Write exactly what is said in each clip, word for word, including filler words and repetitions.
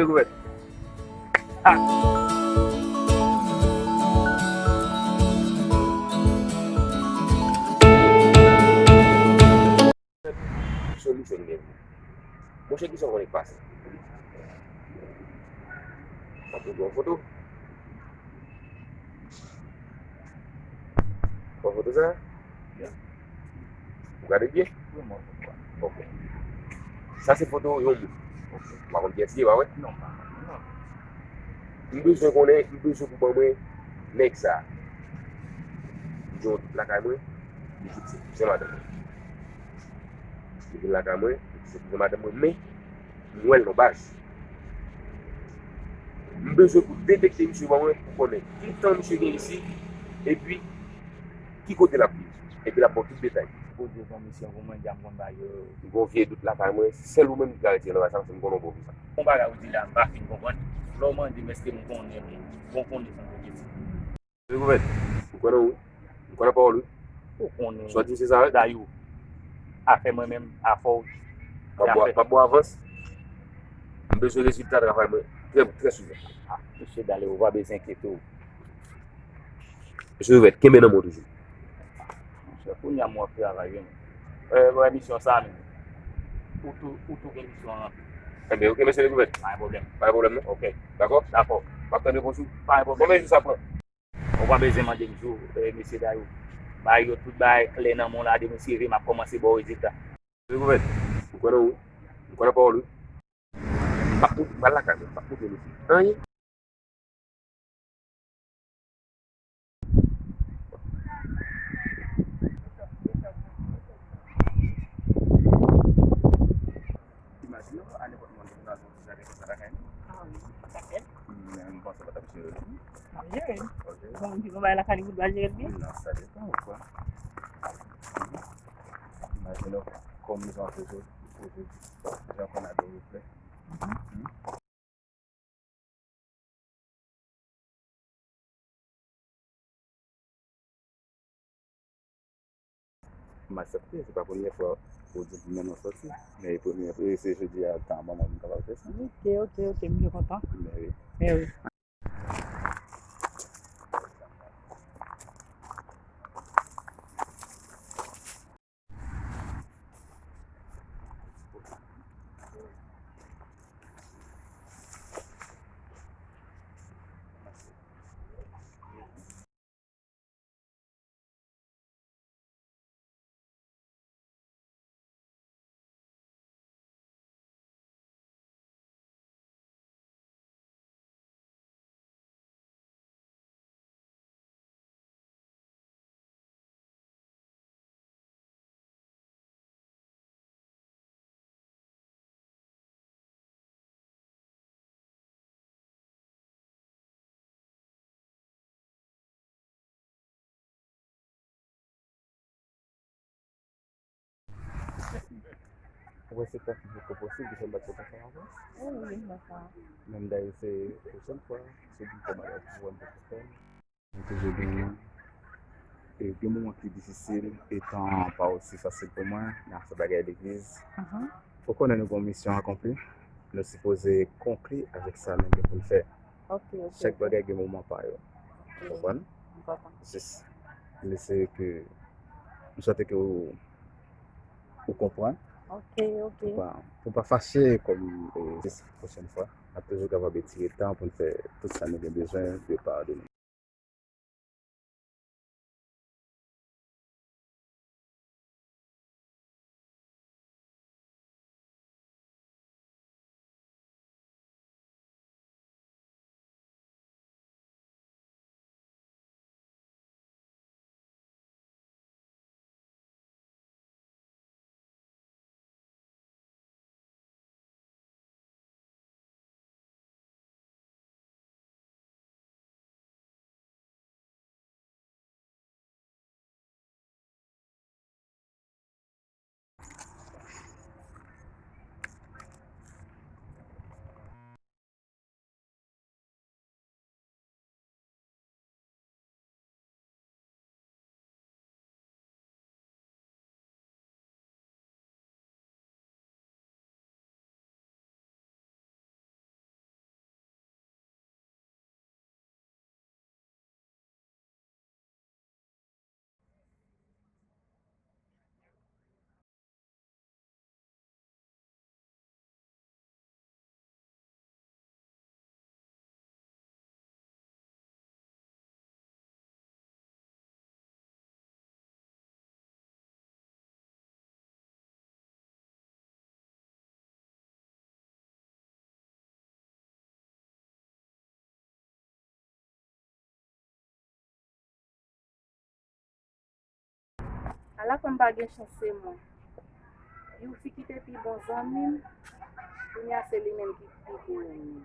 Dekouvèt. Ah! Solisyon nou gen. Monchè, kisa w konnen k pase? M ap montre w yon foto. Wè foto sa? Ya. Ou gade byen? Wi, mwen konprann. Ok. Sa se foto yon moun. Ok. Ou pa konn kiyès li ye, pa vre? Non, m pa konn, non. M bezwen konnen, m bezwen pou ban mwen nèg sa. Li gen yon dout lakay mwen, li di se kouzen madanm mwen. Li vin lakay mwen, li di se kouzen madanm mwen, men m wè l non baz. M bezwen pou detekte misye ban mwen pou konnen ki tan misye gen isit, epi ki kote l ap viv, epi l ap ba w tout detay. Poze yon misyon pou mwen, dja m konn bagay yo. M gen yon vye dout lakay mwen, se sèl ou menm ki ka retire nan bagay sa, paske m konnen w bon pou sa. Bon bagay ou di la, m pa fin konprann. Lè w mande m èske m konnen, m bon konnen sa m te di. Dekouvèt, m kwè nan ou wi. M kwè nan pawòl ou wi. Ou konnen. Sa w di m se sa wi. Dayou, afè mwen menm, afè w, m ap ba w, m ap ba w avans. M bezwen rezilta travay mwen trè, trè souvan. Ah, mesye Dayou, ou pa bezwen enkyete w. Mesye Dekouvèt, kenbe nan men w toujou. Monchè, kounye a m wè w ap travay wi. Eh, wè misyon sa menm. Ou tou, ou tou gen misyon an. Enben, ok, mesye Dekouvèt. Pa gen pwoblèm. Pa gen pwoblèm non. Ok. Dakò? Dakò. M ap tann repons ou. Pa gen pwoblèm. Konbyen jou sa pran? Ou pa bezwen mande m jou, eh, mesye Dayou. Bay yo tout bagay klè nan men w la, demen se rive m ap kòmanse ba w rezilta. Dekouvèt, m kwè nan ou wi. M kwè nan pawòl ou wi. M p ap moute, m pral lakay mwen, m p ap moute mesye anyen. Imajine w, a nenpòt moman, nou pral fè yon ti jardin konsa lakay nou. Ah wi, sa fèt. Men m panse w pa t ap jere l. M ap jere l. Ok. Bon, moun ki gon bagay lakay li pou l pa jere l byen? Non, sa depann ou kwè. Imajine w, kòm nou antre jodi, jodi, jan konn ap reflè. Mhm. M aksepte, se pa premye fwa ou di pou mennen w soti, men e premye, e se jodi a tan ban mwen pou m kapab fè sa. Ok, ok, ok, m byen kontan. Men wi. Men wi. Ou wè se tan ki poko posib, ki fè m pa t kontan fè yon avans. Wi, wi, m wè sa. Men m dayè se pwochèn fwa, se pou m fè bagay pou wè m poko fè l. Mwen toujou gen, e, gen moman ki difisil, e tan an pa osi fasil pou mwen, nan afè bagay legliz. Ou konnen nou gen yon misyon akonpli, nou sipoze konkli avèk sa nou gen pou n fè. Ok, ok, ok. Chak bagay gen moman pa yo. Ok. Konprann? M konprann. Jis, m eseye ke, m swete ke ou, ou konprann. Ok, ok. Pou pa, pou pa fache kòm, e, jis pwochèn fwa, n ap toujou kapab etire tan pou n fè tout sa nou gen bezwen de padone. Ala fè m pa gen chans, se mwen. Youfi ki te pi bon zanmi m, kounye a se li menm ki pi gwo ènmi m.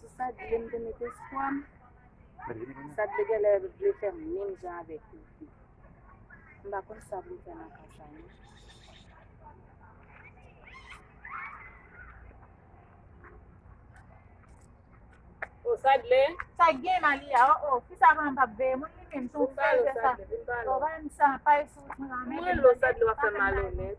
Sou Sadley m te met espwa m. Sadley genlè vle fè menm jan avèk Youfi. M pa konn sa pou m fè nan ka sa non. O Sadley. Sa k gen Malia? O o, fi sa vrèman p ap veye moun, li menm se yon frè sa. O, pa menm sa, pa e sou mwen la, men mwen lo Sadley w ap fè malonèt.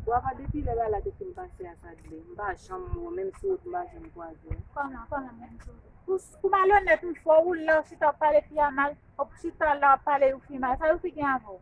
Bwava depi lè bagay la te fin pase a Sadley, m pa janm wè w, menm sou wout m pa janm kwaze w. Kòman, kòman menm sou wout? Ou, ou malonèt, ou fò, ou la, ou chita w ap pale fi a mal, ou chita la w ap pale Youfi mal, sa Youfi gen avè w?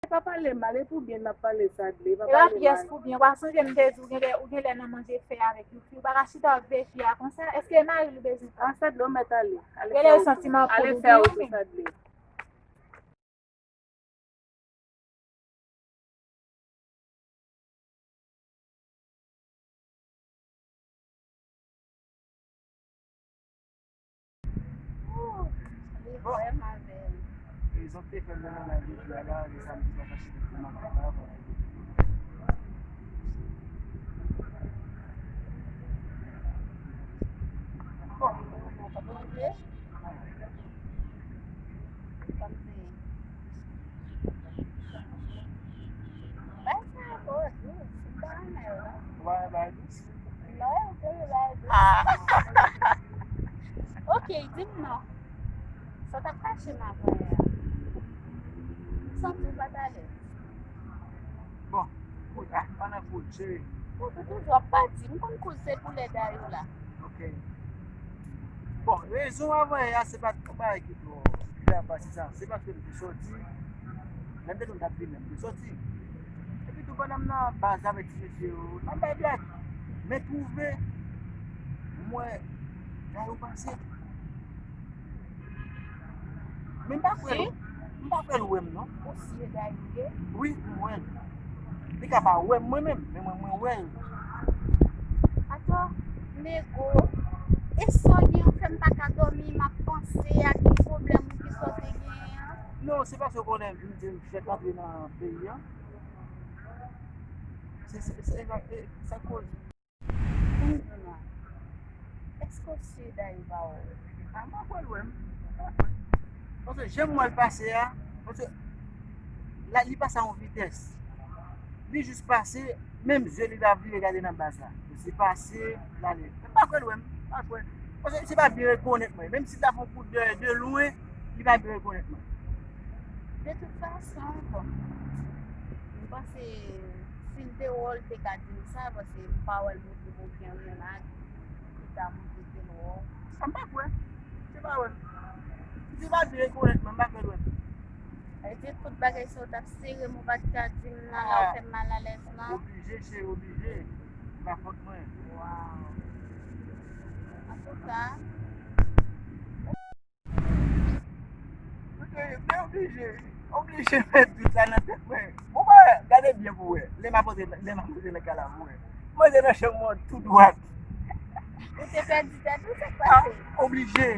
Epa pale mal, e pou byen n ap pale Sadley, epa pale mal. Epa pyès pou byen, w pa sonje m te di w genlè, ou genlè nan manje fè avèk Youfi, ou pa ka chita w ap veye fi a konsa, èske e mari l ou bezwen pran? A Sadley, ou mèt ale, ale fè wout ou. Genlè santiman pou ou, Sadley. Li vrèman bèl. Rezon ki te fè m nan live jodi a la, li sa m di pa fache pou m ap la. Bon, bon, bon, bon. Kòmsi. Bay sa twò dous, m pa renmen l non. Ou pa renmen bagay dous? Non, ou te renmen bagay dous. Ah! Ok, di m non. Sa w t ap kache m avanyè a? M santi w pa t alèz. Bon, kounye a, pa nan koze. Ou toujou ap pati. M konn koze se koulè dayou la. Ok. Bon, rezon avanyè a, se pa t yon bagay ki twò, ki fè ap pase sa. Se paske m te sòti. Lè m te di w m t ap vini, m te sòti. Epi tou, pandan m nan baz avèk ti mesye yo, n ap bay blag. Men twouve, m wè dayou pase. Men m pa kwè l, m pa kwè l wè m non. Ou si e dayou ye? Wi, m wè l. Li ka pa wè m mwen menm, men mwen, mwen wè l. Atò, nego, e sa w gen an fè m pa ka dòmi, m ap panse a ki pwoblèm ou ki sa w te genyen an. Non, se paske w konnen m di m fèk antre nan peyi an. Se, se, se, e, sa k koz. Ban m di w non. Èske w si dayou pa wè w? A, m pa kwè l wè m. M pa kwè. Paske jan m wè l pase a, paske la, li pase a yon vitès. Li jis pase, menm zye li pa vire gade nan baz la. Li pase, l ale. M pa kwè l wè m. M pa kwè. Paske misye pa byen rekonèt mwen. Menm si l ta fè yon kout dè de lwen, li pa byen rekonèt mwen. De tout fason, bon, m panse si l te wè w, l te ka di m sa, paske m pa wè l montre m okenn remak ki ta montre ke l wè w. A, m pa kwè. Se pa wè. Si pa byen rekonèt mwen, m pa kwè l wè m. Sa vle di tout bagay sa yo t ap sere m, ou pa t ka di m nan, la w fè m malalèz nan. Oblije, cheri, oblije. Se pa fòt mwen. Waw. Antouka, Mwen oblije, oblije met dout la nan tèt mwen. Bon, mwen, gade byen pou wè. Lè m ap antre, lè m ap antre nan kay la pou wè. Mwen te nan chanm mwen tou dwat. Ou te pèdi tèt ou, sa k pase? A, oblije.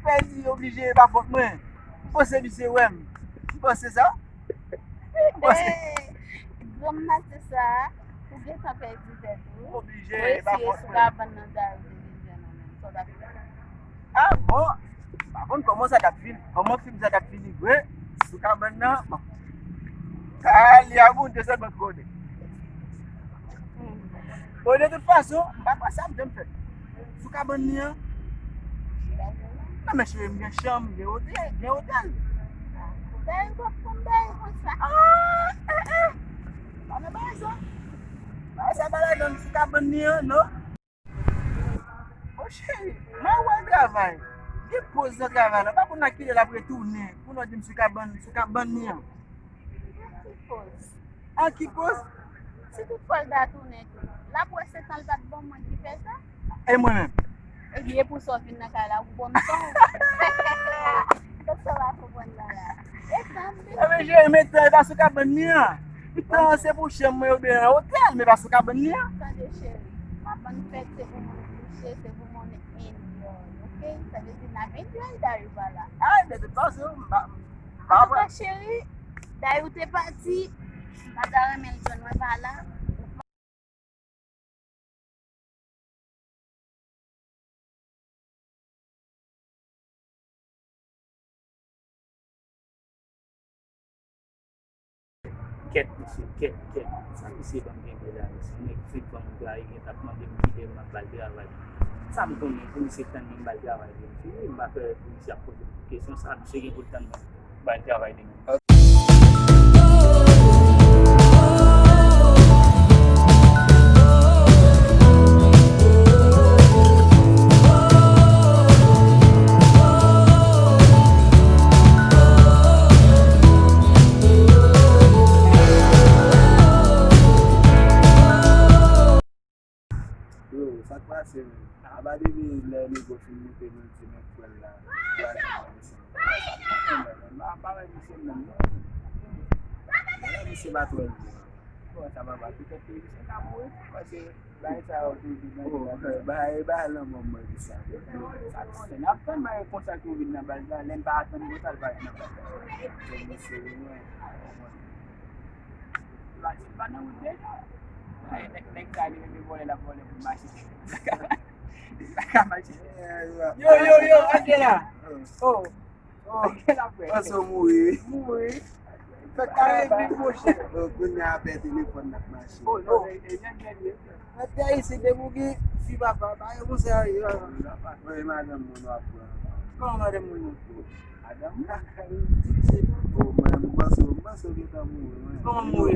Pèdi, oblije, e pa fòt mwen. M panse misye wè m. M panse sa. M panse. Granm maten sa, ou gentan pèdi tèt ou. Oblije, e pa fòt mwen. Ou eseye sou kabann nan, dayou te vin jwenn ou menm. Sa w t ap fè? A, bon, m pa konn kòman sa t ap fini, kòman fim sa t ap fini vre, sou kabann nan, bon. Sa, li a Bondye sèlman ki konnen. Bon, de tout fason, m pa kwè sa m janm fè. Sou kabann li an, non, men cheri, m gen chanm, m gen otèl, m gen otèl. Bèl, w ap konn bèl konsa. A, e, e. Pa nan bagay sa. Bagay sa pa ladan m sou kabann li an, non. Bon, cheri, m a wè travay. Gen poz nan travay la. Pa konn nan kilè l ap retounen. Pou nou di m sou kabann, sou kabann li an. An ki poz? An ki poz? Si tout fwa l ta tounen tou, l Apre se tan l pa t bon mwen ki fè sa. E mwen menm? Epi e pou sa w vin nan kay la pou bon m tan. Kòman sa w pa konprann la la? E tan m. Ebyen cheri, men tan e pa sou kabann li an. Tan an se pou chanm mwen oubyen nan otèl, men pa sou kabann li an. Tande cheri, kabann fèt se pou moun kouche, se pou moun enjoy, oke? Sa vle di n ap enjoy Dayou pa la. Ay, de tout fason, m pa, m pa. Antouka cheri, Dayou te pati, m pa ta renmen l jwenn mwen pa la. Kèt, mesye, kèt, kèt. Sa misye ban m kenbe la, mesye? Nèg fenk ban m gari, gen t ap mande m kilè m ap ba l travay. Sa m konnen pou misye tann mwen m ba l travay, mesye. Wi, m pa kwè pou misye ap poze m kesyon sa, misye gen pou l tann mwen. Bay travay demen. Yo, sa k pase menm? Apa depi lè nego fin moute nou di men frè l la, yo aji kòm misye. M pa, m pa wè misye menm non. Genlè misye pa twò lwen. Bon, sa papa, petèt ke misye ka mouri tou, paske bagay sa yo toujou nan... Oh, bagay, bagay lanmò mwen di sa. Sa k pase? N ap tann bagay konsa ki vin nan baz la, lè n pa atann konsa l pa vin nan baz la. Bon, misye lwen. Plas li pa nan wout deja. Ay, nèg, nèg sa li menm vòlè l ap vòlè pou mache. Li pa ka mache. Yo, yo, yo, antre la. Oh. Oh. Antre la, frè. Panse w mouri. Mouri. Fè kare vin, monchè. Oh, kounye a apèl telefòn nan ap mache. Oh, non, e, e, nèg, nèg, nèg. Nèg te ayisyen, depi w gen fi papa, pa yo konsa yo. Wi, madanm moun w ap pran. Kòman madanm moun nan? Madanm mwen. Oh, mwen, m panse, m panse w gentan mouri, mwen. Kòman m mouri?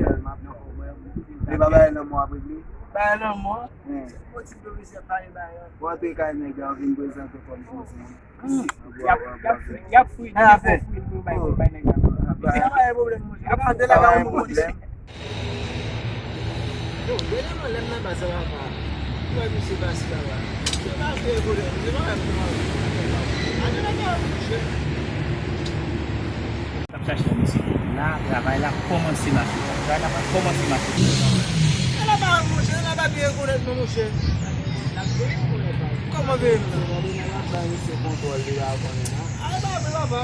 Li pa bay lanmò ap regle? Bay lanmò? Hmm. Bon, ti pwofesè pale bay lanmò. Ou antre kay nèg la, ou vin prezante kòm kouzen. Hmm. Y ap, y ap fri, y ap fri, y ap fri pou bay, bay nèg la. Y ap fè de la ka yon moun. Yo, dènyèman, lè m nan baz la, papa, m wè misye pase la, papa. Misye pa vle rekonèt, misye pa wè m kòman. Ane la, papa, mouche. T ap chache yon mesye la, travay la kòmanse mache. Travay la pa kòmanse mache. Ala pa, mouche, ala pa vle rekonèt non, mouche. Kòman veye m nan? Bay misye kontwòl li la konnen non. Ala pa vle, papa.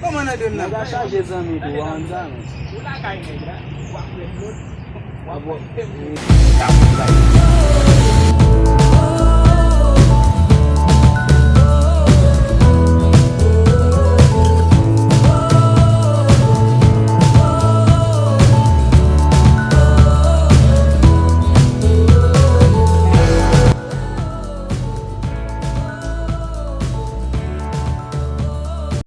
Kòman nan de m nan? Nèg la chaje zanmi tou, an zanmi. Ou lakay nèg la, w ap wè lòt. W ap wè.